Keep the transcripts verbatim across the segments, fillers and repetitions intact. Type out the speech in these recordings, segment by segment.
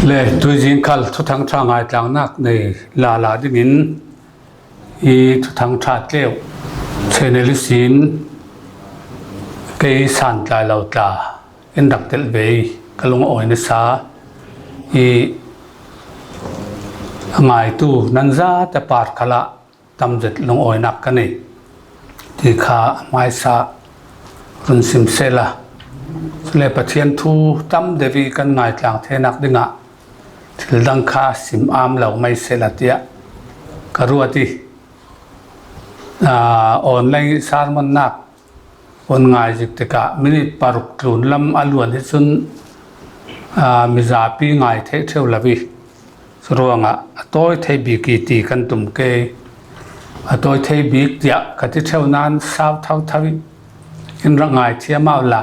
Le tuizing khal thuthang ṭha ngaitlang nak nei lala dingin i thuthang ṭha tleu channel i sin kei san tlai lo tla in rak telh ve ka lung a awi nasa i ngaitu nan zate par khalah tam zet lungawinak ka nei ti kha hmaisa run sim sela. Chule Pathian thu tam deuh i kan ngaitlang theinak dingah thil dang kha sim am lo mai sela tiah ka ruat i, aa, online sermon nak hun ngai zik tikah minute paruk tlun lam a luan hi cun, aa, mizapi ngai theih ṭheu lo i, curuangah a tawi thei bik i ti kan tum ke. A tawi thei bik tiah ka ti ṭheu nan sau thotho i in rak ngai thiam uh la.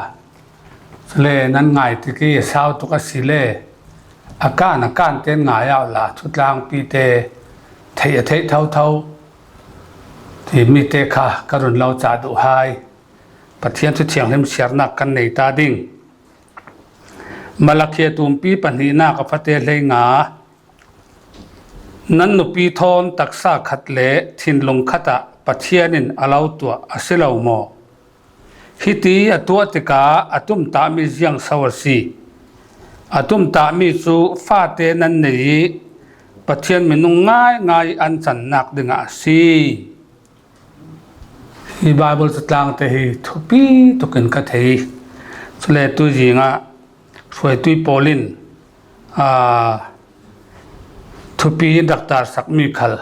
Cule nan ngai tik i a sau tuk a si le a kan a kan tein ngai uh la, thutlangpi te theih a theih thotho timi te kha ka run lo cah duh hai. Pathian thu thianghlim siarnak kan nei ta ding. Malakhia tumpi pahnihnak a fate hleinga, nan nupi thawn taksa khat le thinlung khatah Pathian in a lo tuah a si lo maw? Hiti a tuah tikah a tumtahmi ziangso a si? A tumtahmi cu fate nan nei i Pathian minung ngaingai an cannak dingah a si. Hi Bible catlang te hi thupi tukin ka thei. Cule tuizing ah hruaitui pawl in, aa, thupi in rak tarsakmi khal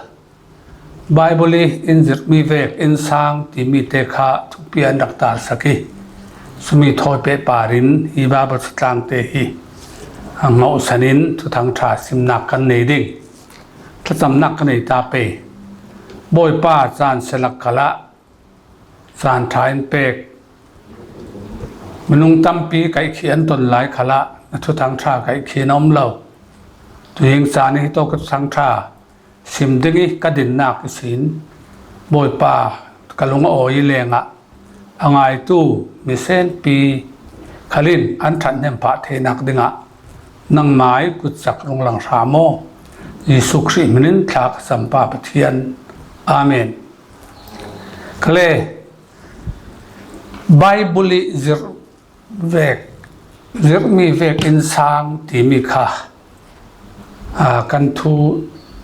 Bible i in zirhmi vek innsang timi te kha thupi an rak tarsak i, cumi thawi pehpar in hi Bible catlang te hi a ngauhsan in thuthang ṭha simnak kan nei ding. Thlacamnak ka nei ta pei. Bawipa, caan sialak khalah caan ṭha in pek. Minung tampi kaihkhih an ton lai khalah na thuthang ṭha kaihkhih na um lo. Tuizing caan i hi tawk ka thuthang ṭha sim ding i ka dinnak ihsin Bawipa, ka lung a awi i lengah a ngaitu misenpi khal in an ṭhathnem phah theinak dingah nangmah i kutcak rung lang hram aw. Jesuh Khrih hmin in thla ka campa Pathian. Amen. Kale, Bible i zirh vek, zirhmi vek innsang timi kha, aa, kan thu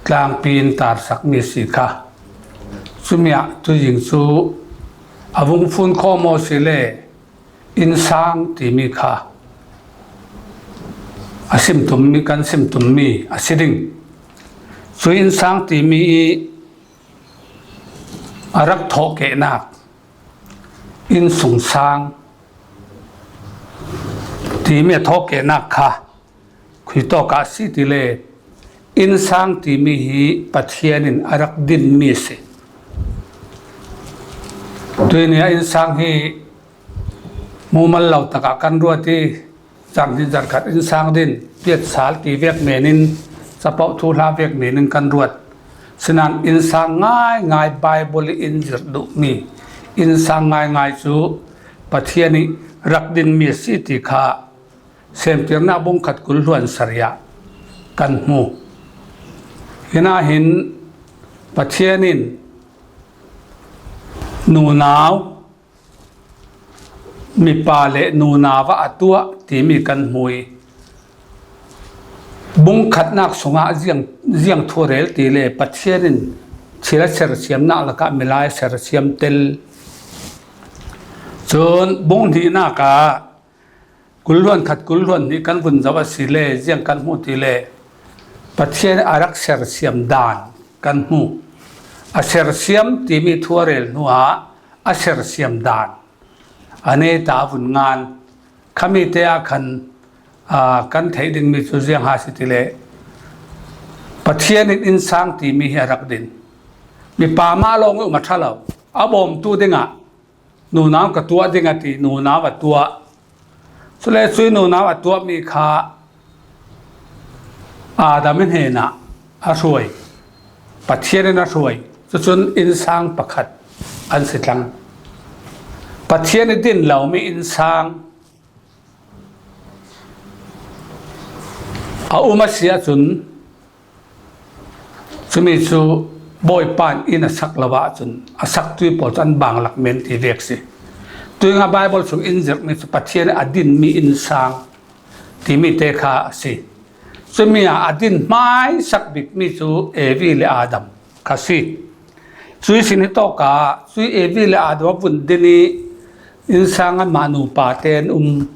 tlangpi in tarsakmi si kha. Cumi ah tuizing cu a vung fun khawm aw si le innsang timi kha a sim tummi, kan sim tummi a si ding. Cu innsang timi i a rak thawhkehnak, innsungsang timi a thawhkehnak kha khuitawk ah si ti le innsang timi hi Pathian in a rak dinmi a si. Tuini ah innsang hi mumal lo takah kan ruat i, zarhnih zarhkhat innsang din, piatsal ti vek men in, capoh thuhla vek men in kan ruat. Sinan innsang ngaingai Bible i in zirh duhmi innsang ngaingai cu Pathian i rak dinmi a si ti kha Semtirnak bungkhat kul hluan sarih ah kan hmu. Hinah hin Pathian in nunau, mipa le nunau ah a tuah timi kan hmu i, bungkhatnak sungah ziang, ziang thu a rel ti le Pathian in thil a sersiamnak lakah milai a sersiam tel. Cun bung hnihnak ah kul hluan khat kul hluan hnih kan vun zoh a si le ziang kan hmu ti le Pathian a rak sersiam dan kan hmu. A sersiam timi thu a rel hnuah a sersiam dan a neta a vun ngan. Khami te ah khan, aa, kan theih dingmi cu ziang ha si ti le Pathian in innsang timi hi a rak din. Mipa mah lawng i um a ṭha lo. A bawmtu dingah nunau ka tuah ding a ti, nunau a tuah. Cule cui nunau a tuahmi kha Adam i hnenah a hruai, Pathian in a hruai. Cucun innsang pakhat an si tlang. Pathian i din lomi innsang A um a si ahcun, cumi cu Bawipa in a sak lo ahcun a saktui pawl cu an bang lak men ti vek si. Tuinga Baibal sung in zirhmi cu Pathian a dinmi innsang timi te kha a si. Cumi ah a din hmaisak bikmi cu Evi le Adam kha si. Cui sin hi tawkah cui Evi le Adam a vun din i innsang anmah nupa te an um.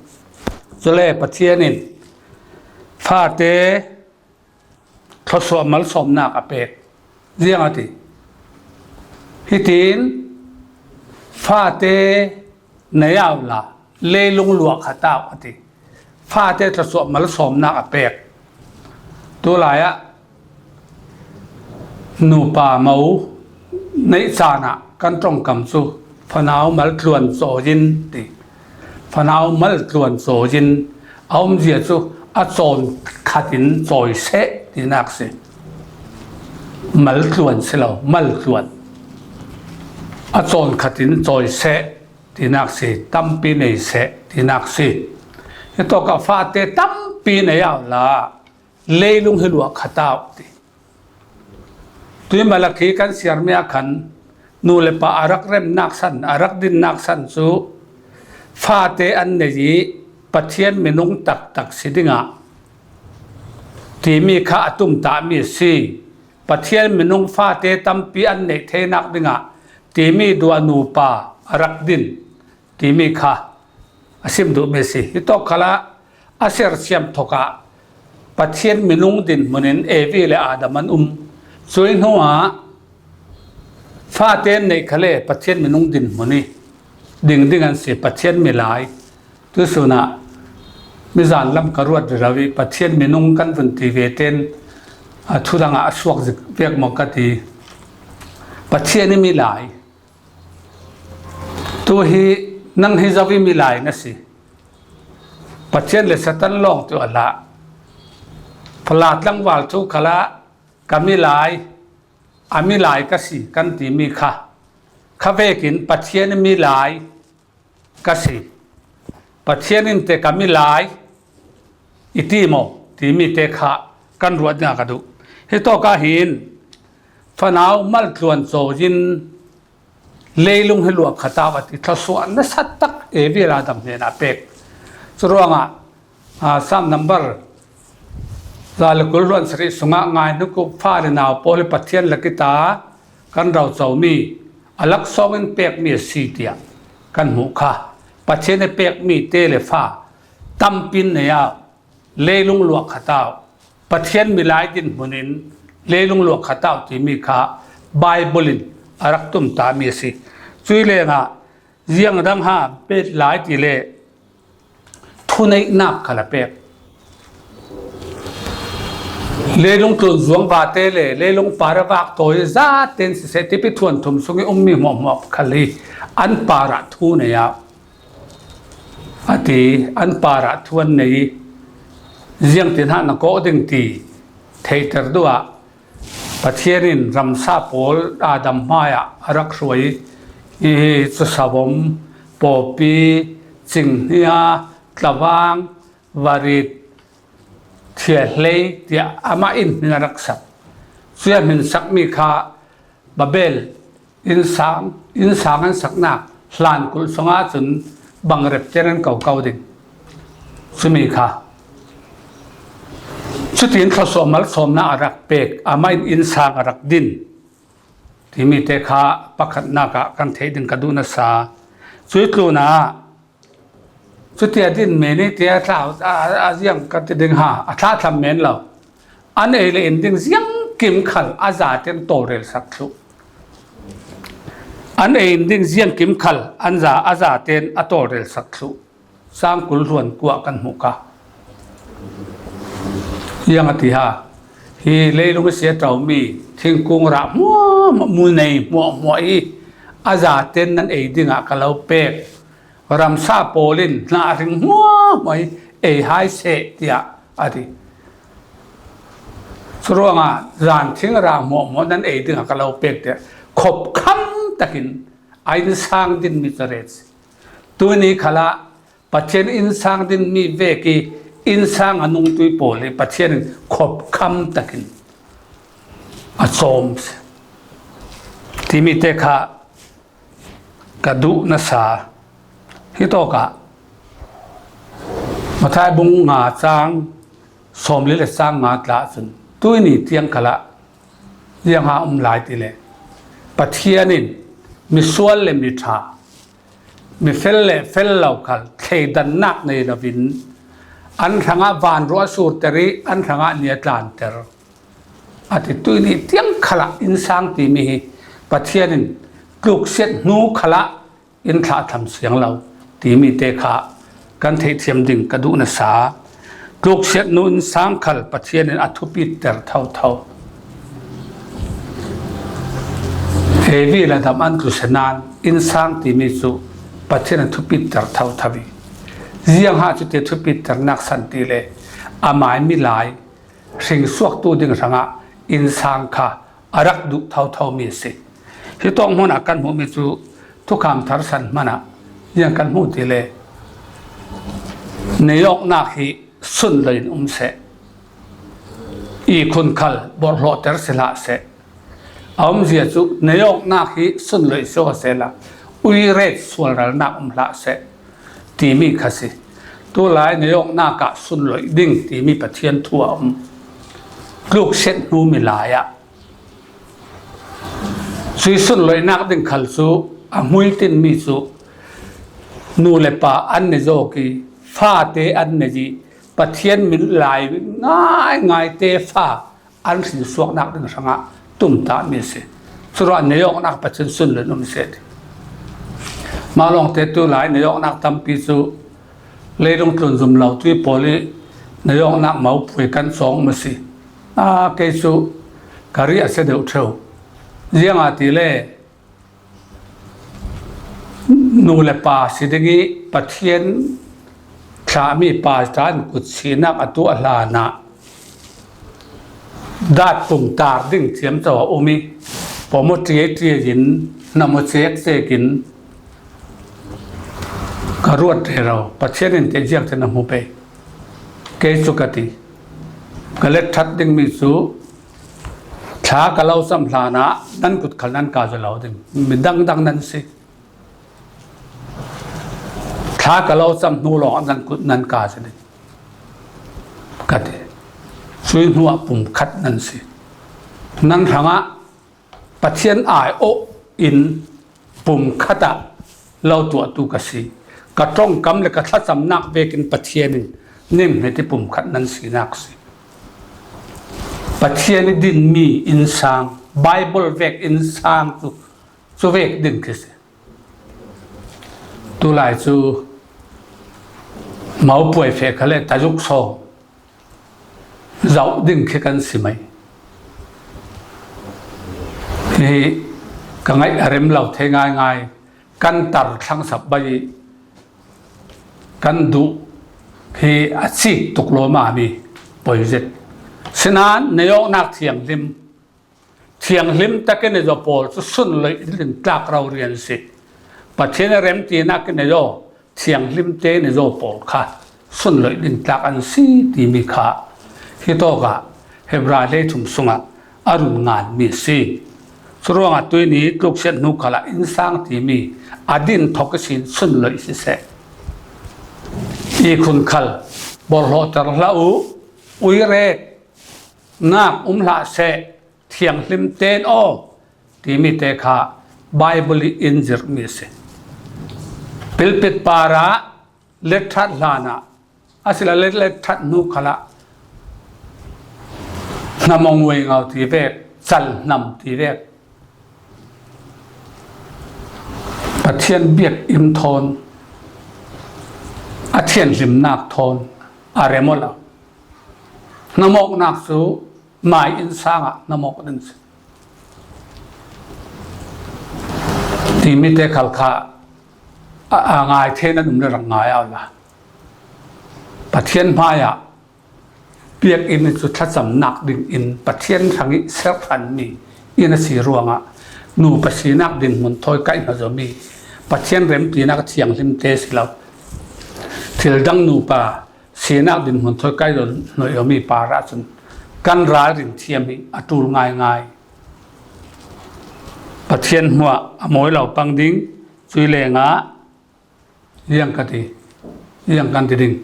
Cule Pathian in fate thluasuah malsawmnak a pek. Ziang a ti. Hitin fate nei au la, leilung luah khat au a ti. Fate thluasuah malsawmnak a pek. Tulai ah nupa mo neih caan ah kan ṭongkam cu fanau maltluan cawiin ti. Fanau maltluan cawiin a umzia cu a cawn khat in cawi seh tinak si. Maltluan si lo, maltluan. A cawn khat in cawi seh tinak si, tampi nei seh tinak si. Hitawkah fate tampi nei au la, leilung hi luah khat au ti. Tui Malakhi kan siarmi ah khan nu le pa a rak remnak san, a rak dinnak san cu fate an nei i Pathian minung taktak si dingah timi kha a tumtahmi a si. Pathian minung fate tampi an neih theinak dingah timi dua nupa a rak din timi kha a sim duhmi a si. Hitawk khalah a sersiam thawkah Pathian minung dinhmun in Evi le Adam an um. Cui hnuah fate an neih khale Pathian minung dinhmun i ding ding an si, Pathian milai. Tuisun ah mizan lam ka ruat rero i Pathian minung kan vun ti ve ten a thudang ah a suak zik vek maw ka ti. Pathian i milai. Tu hi nang hi zo i milai na si. Pathian le Satan lawng tu a hlah. Fala tlangval thu khalah ka milai, a milai ka si kan timi kha, kha vekin Pathian i milai ka si. Pathian in te ka milai i ti maw timi te kha kan ruat dingah ka duh. Hitawkah hin fanau maltluan cawiin leilung hi luah khat au a ti, thluasuah nasat tak Evi le Adam hnenah a pek. Curuangah, aa, Sam number za le kul hluan sarih sungah ngai hnu kup fa le nau pawl hi Pathian lak i ta kan rocomi a laksawng in pekmi a si tiah kan hmuh kha. Pathian i pekmi te le fa tampi in nei au, leilung luah khat au, Pathian milai dinhmun in leilung luah khat au timi kha Baibal in a rak tumtahmi a si. Cui lengah ziang dang ha pet lai ti le thuneihnak khal a pek. Leilung tlun zuang vate le leilung par a vak tawi zaten siseh tipi thuan thum sung i ummi hmuahhmuah khal hi an parah thu nei au. A ti, an parah thu an nei i, ziangtin hah na kawh ding ti theihter duh ah Pathian in ramsa pawl Adam hmaiah a rak hruai i, hi cu savom, pawpi, cinghnia, tlavang, varit, thiahlei tiah amah in hmin a rak sak. Cuih a hmin sakmi kha Babel innsang, innsang an saknak hlan kulh sungah cun bangrep tiang an ko ko ding. Cumi kha cutin thluasuah malsawmnak a rak pek, amah in innsang a rak din timi te kha pakhatnak ah kan theih ding ka duh nasa. Cui tlunah cuti a din men i tiah a tla, a, a, a ziang ka ti ding ha, a thlahthlam men lo. An ei le in ding ziangkim khal a zaten tawlrel sak thluh. An ei in ding ziangkim khal an za, a zaten a tawlrel sak thluh. Sang kul hluan kuah kan hmuh ka. Ziang a ti ha, hi leilung i si a ṭaumi thingkung rah hmuahhmuah, mu nei hmuahhmuah i a zaten nan ei dingah ka lo pek. Ramsa pawl in hna a hring hmuahhmuah i ei hai seh, tiah a ti. Curuangah zan thing rah hmuahhmuah nan ei dingah ka lo pek, tiah khopkham takin a innsang dinmi caret si. Tuni khalah Pathian innsang dinmi vek i Innsang a nungtui pawl hi Pathian in khop kham takin a cawm si. Timi te kha ka duh nasa. Hi tawkah Mathai bung nga chang sawmli le chang nga tla cun tuini tiang khalah ziangha um lai ti le Pathian in misual le miṭha, mifel le fel lo khal thleidannak nei loin an hrangah vanruah a surter ih an hrangah ni a tlanter a ti. Tuini tiang khalah innsang timi hi Pathian in tluksiat hnu khalah in thlahthlam siang lo timi te kha kan theihthiam ding ka duh nasa. Tluksiat hnu innsang khal Pathian in a thupiter thotho. Evi le Adam an tlusia nain innsang timi cu Pathian a thupiter thotho ih ziangha cu te thupiternak san ti le amai milai hringsuaktu ding hrangah innsang kha a rak duh thothomi a si. Hi tawng hmunah kan hmuhmi cu thukham thar san hmanah ziang kan hmuh ti le, na awknak hi sunloin um seh, ihkhun khal borhhlawhter si hlah seh. A umzia cu na awknak hi sunloih sio sehla uiret sualralnak um hlah seh timi kha si. Tulai na awknak ah sunloih ding timi Pathian thu a um. Tluksiat hnu milai ah cui sunloihnak ding khal cu a hmuitinmi cu nu le pa an ne zawk ih fate an ne ih Pathian min lai ngaingai te fa an hrinsuaknak ding hrangah tumtahmi a si. Curuangah na awknak Pathian sunloin um seh ti. Mah lawngte tulai na awknak tampi cu leilung tlun zum lo tui pawl ih na awknak mopuai kan cawng maw si? A kei cu ka ri a si deuh ṭheu. Ziangahtile nu le pa si ding ih Pathian thlahmi pa ta in kut sinak a tuah hlanah dat pum tar ding ciamco a um ih pawm aw ṭiaṭia in hnam aw cekcek in ka ruat rero. Pathian in teh ziangtin a hmu pei. Kei cu ka ti, ka let ṭhat dingmi cu thla ka lo cam hlanah nan kut khal nan ka zaw lo ding. Mi dangdang nan si. Thla ka lo cam hnu lawngah nan kut nan ka zaw ding ka ti. Cui hnuah pumkhat nan si. Nan hrangah Pathian aiawh in pumkhat ah lo tuahtu ka si. Ka ṭongkam le ka thlacamnak vekin Pathian in ning hmet ih pumkhat nan sinak si. Pathian ih dinmi innsang, Baibal vek innsang cu, cu vek ding khi si. Tulai cu mopuai feh khal le tazuk sawng zoh ding khi kan si mai. Hi ka ngaih a rem lo thei ngaingai, kan tar thlang sap bai ih kan duh hi a cik tuk lawmami poi zet. Sinain na awknak thianghlim, thianghlim takin i zaw pawl cu sunloih in tlak rorian si. Pathian a remtinak in i zaw thianghlim tein i zaw pawl kha sunloih in tlak an si timi kha hi tawkah Hebrai hleithum sungah a run nganmi a si. Curuangah tuini tluksiat hnu khalah innsang timi a din thok ihsin sunloih siseh, ihkhun khal borhhlawhter hlah uh, uiret nak um hlah seh, thianghlim tein aw timi te kha Baibal ih in zirhmi a si. Pilpit parah let ṭhat hlanah a si le let, let ṭhat hnu khalah hnam aw nguaingau ti vek, cal hnam ti vek, Pathian biakinn thawn a thianhlimnak thawn a rem aw lo. Hnam awknak cu mai innsang ah hnam awk ding si timi te khal kha a, a ngai thei nan um le rak ngai aw la. Pathian hmaiah biakinn cu thlacamnak dingin Pathian hrangih serhranmi inn a si ruangah nupa sinak dinhmun thawi kaihhnawh zomi Pathian remtinak thianghlim te si lo. Thildang nupa sinak dinhmun thawi kai lo hnuai awmi par ah cun kan ralrin thiam hi a ṭul ngaingai. Pathian hmuah a mawi lo pang ding, cui lengah ziang ka ti, ziang kan ti ding,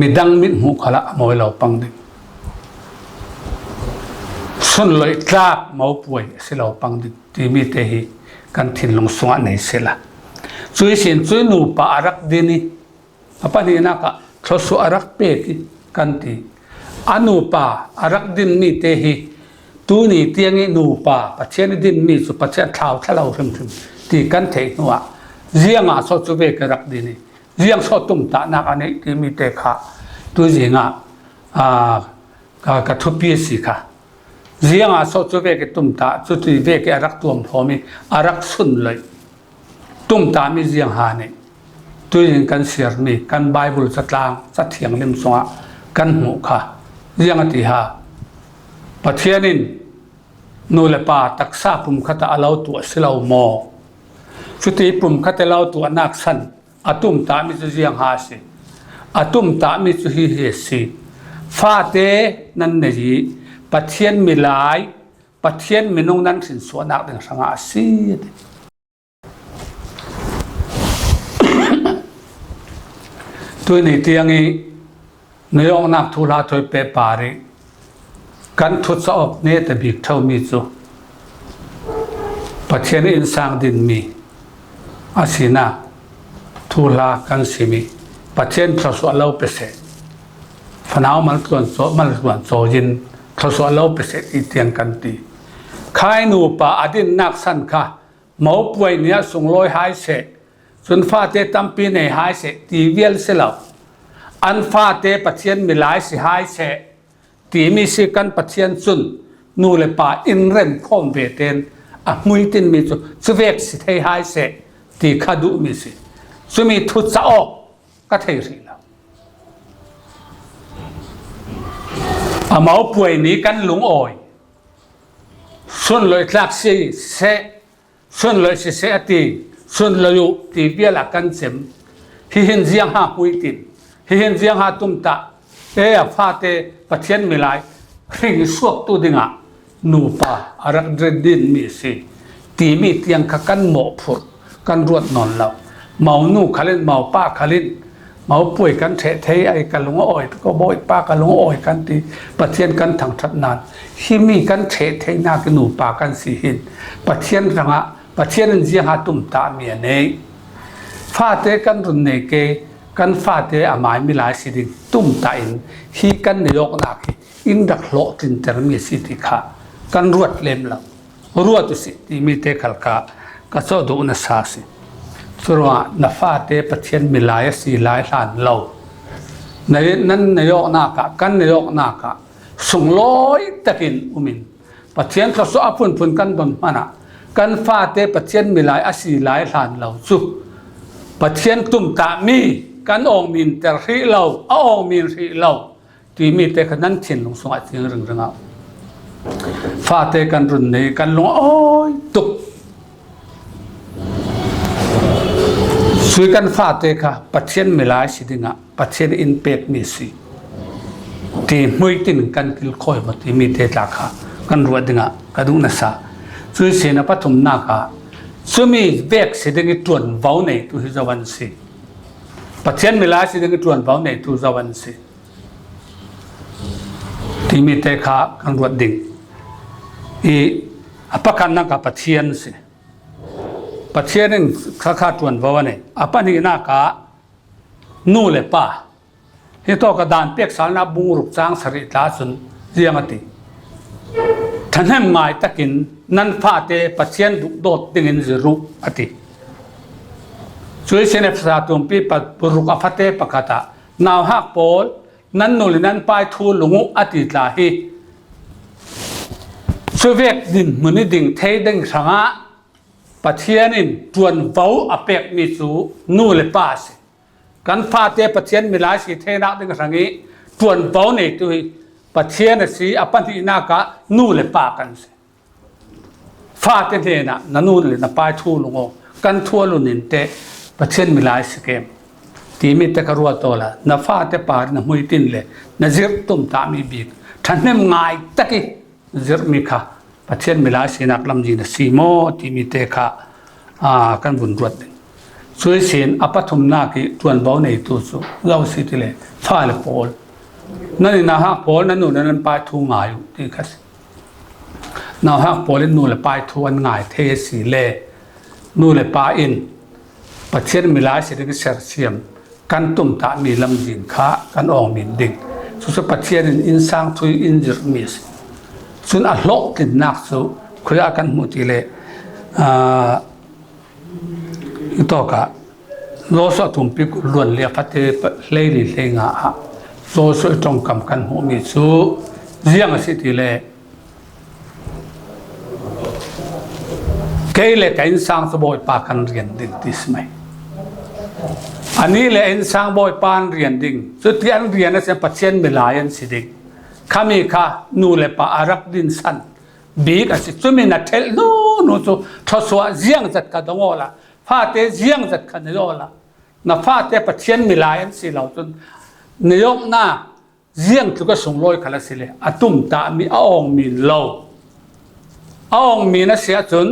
midang mithmuh khalah a mawi lo pang ding, sunloih tlak mopuai a si lo pang ding timi te hi kan thinlung sungah nei sila. Cui sin cui nupa a rak din i, a pahnihnak ah thluasuah a rak pek i kan ti. A nupa a rak dinmi te hi tuni tiang i nupa Pathian i dinmi cu Pathian thlau thla lo hrimhrim ti kan theih hnuah ziangah so cu ve ka rak din i ziang so tumtahnak a neih timi te kha tuizing ah, aa, ka, ka thupi a si kha. Ziangah so cu vek i tumtah, cuti vek i a rak tuamhlawm i a rak sunloih tumtahmi ziangha nih tuizing kan siarmi kan Baibal catlang cathianglim sungah kan hmuh kha. Ziang a ti ha? Pathian in nu le pa taksa pumkhat ah a lo tuah si lo maw? Cuti pumkhat a lo tuahnak san a tumtahmi cu ziangha a si? A tumtahmi cu hihi a si: fate nan nei i Pathian milai, Pathian minung nan hrinsuahnak ding hrangah a si, a ti. Tuini tiang i neiawknak thuhla thawi pehpar i kan thucaawk neta bik ṭheumi cu Pathian in sang dinmi a sinak thuhla kan sim i Pathian thluasuah lo pe seh, fanau maltluan caw, maltluan caw in thluasuah lo pe seh ti tiang kan ti. Khai nupa a dinnak san kha mopuai ni ah sunglawi hai seh, cun fate tampi nei hai seh ti vial si lo. An fate Pathian milai si hai seh timi si. Kan Pathian cun nu le pa in remkhawm ve tein a hmuitinmi cu cuvek si thei hai seh ti kha duhmi si. Cumi thucaawk ka thei rih lo. A mopuai ni kan lungawi, sunloih tlak si seh, sunloih siseh a ti, sunloih uh ti vial ah kan cem. Hihin ziangha hmuitin, hihin ziangha tumtah, e a fate Pathian milai hringsuaktu dingah nupa a rak dinmi a si timi tiang kha kan mawhphurh, kan ruat nawn lo. Monu khalin, mopa khalin, mopuai kan ṭheh thei, ai ka lung a awi, ka bawipa ka lung a awi kan ti, Pathian kan thangṭhat nain himi kan ṭheh theinak i nupa kan si hin Pathian hrangah Pathian in ziangha tumtahmi a nei? Fate kan run nei ke, kan fate a mai milai si ding tumtah in hi kan neiawknak hi in rak hlawhtlintermi a si ti kha kan ruat lem lo. Ruat usih timi te khal kha ka cawh duh nasa a si. Curuangah na fate Pathian milai a si lai hlan lo. Na, nan neiawknak ah, kan neiawknak ah sunglawi takin um in Pathian thluasuah a phunphun kan don hmanah kan fate Pathian milai a si lai hlan lo cu Pathian tumtahmi kan awngminter hrih lo, a awngmin hrih lo timi te kha nan thinlung sungah cing ringring ah. Fate kan run nei, kan lung a awi tuk. Cui kan fate kha Pathian milai si dingah Pathian in pekmi si ti hmuitin kan kilkhawi maw timi te tla kha kan ruat dingah ka duh nasa. Cui sin a pathumnak ah cumi vek si ding i ṭuanvo neitu hi zo an si. Pathian milai si ding i ṭuanvo neitu zo an si timi te kha kan ruat ding i, a pakhatnak ah Pathian si. Pathian in kha kha ṭuanvo a nei. A pahnihnak ah nu le pa. Hi tawk a Dan peksalnak bung ruk cang sarih tla cun ziang a ti: Ṭhahnem ngai takin nan fate Pathian duhdawt dingin zir uh, a ti. Cui sin Efesa tumpi pa, ruk a fate pakhat ah, nauhak pawl, nan nu le nan pai thu lung uh, a ti tla hi. Cuvek dinhmun i ding thei ding hrangah Pathian in ṭuanvo a pekmi cu nu le pa a si. Kan fate Pathian milai si theinak ding hrang i ṭuanvo neitu hi Pathian a si. A pahnihnak ah nu le pa kan si. Fate hnenah na nu le na pai thu lung aw, kan thu a lun in teh Pathian milai si kem. timi te kha ruat awla, na fate parin a hmuitin le na zirh tumtahmi bik thahnem ngai takin zirhmi kha Pathian milai sinak lamzin a si maw timi te kha, aa, kan vun ruat ding. Cuihsin a pathumnak hi ṭuanvo neitu cu zo si ti le, fale pawl, nan i nauhak pawl, nan nu nan pa thu ngai uh ti kha si. Nauhak pawl in nu le pa thu an ngai thei a si le, nu le pa in Pathian milai si ding sersiam kan tumtahmi lamzin kha kan awngmin ding. Cucu Pathian in innsang thu in zirhmi a si. Cun a hlawhtlinnak cu khuiah kan hmuh ti le, aa, hitawkah Joshua thumpi kul luan le a fate hleili hleinga ah Joshua ih ṭongkam kan hmuhmi cu ziang a si ti le, kei le ka innsang cu Bawipa kan rian ding ti si mai. Anih le innsang Bawipa an rian ding, cuti an rian a si, Pathian milai an si ding. Khami kha nu le pa a rak dinsan bik a si. Cumi na ṭhelh hnuhnu cu thluasuah ziangzat kha dong awla, fate ziangzat kha nei awla, na fate Pathian milai an si lo cun, na zawtnak ziangtluk a sunglawi khal a si le, a tumtahmi a awngmin lo. A awngmin a si ahcun,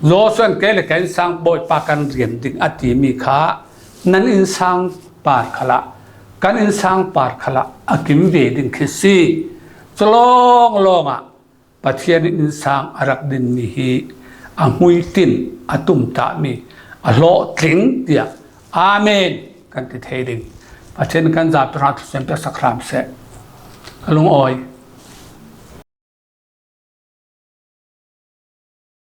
Joshua in kei le ka innsang Bawipa kan rian ding a timi kha nan innsang par khalah, kan innsang par khalah a kim ve ding khi si. Cu lawnglawng ah Pathian in innsang a rak dinmi hi a hmuitin a tumtahmi a hlawhtling tiah Amen kan ti thei ding. Pathian kan zapi hna thlusuan piaksak hram seh. Ka lungawi.